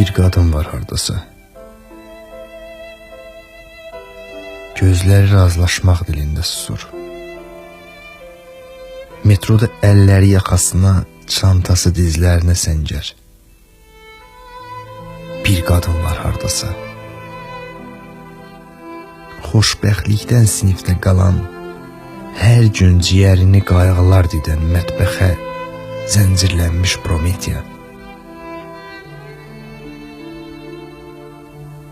Bir qadın var hardasa. Gözləri razılaşmaq dilində susur. Metroda əlləri yaxasına, çantası dizlərinə səncər. Bir qadın var hardasa. Xoşbəxtlikdən sinifdə qalan, hər gün ciyərini qayğılar didən mətbəxə zəncirlənmiş Prometeya.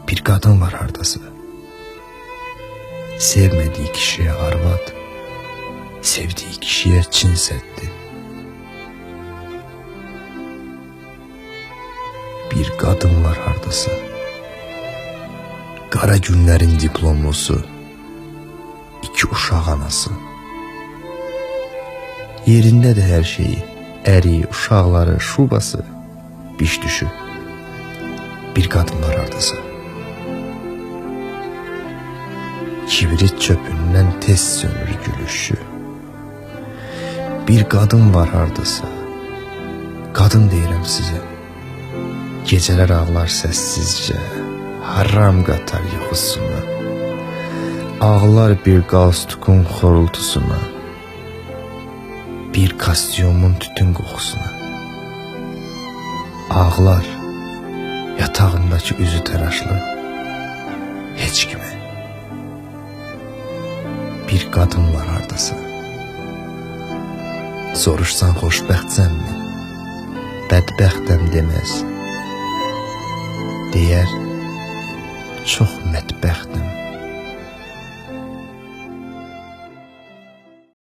Bir qadın var hardasa. Sevmədiyi kişiyə arvad, sevdiyi kişiyə Çin səddi. Bir qadın var hardasa. Qara günlərin diplomlusu, iki uşaq anası. Yerindədir hər şeyi, əri, uşaqları, şubası, biş düşü. Bir qadın var hardasa. Kibrit çöpündən tez sönür gülüşü. Bir qadın var hardasa. Qadın deyirəm sizə. Gecələr ağlar səssizcə, haram qatar yuxusuna. Ağlar bir qalstukun xorultusuna, bir kostyumun tütün qoxusuna. Ağlar yatağındakı üzü təraşlı heç kimə. Bir qadın var hardasa. Soruşsan xoşbəxtsənmi? Bədbəxtəm deməz. Deyər, çox mətbəxtəm.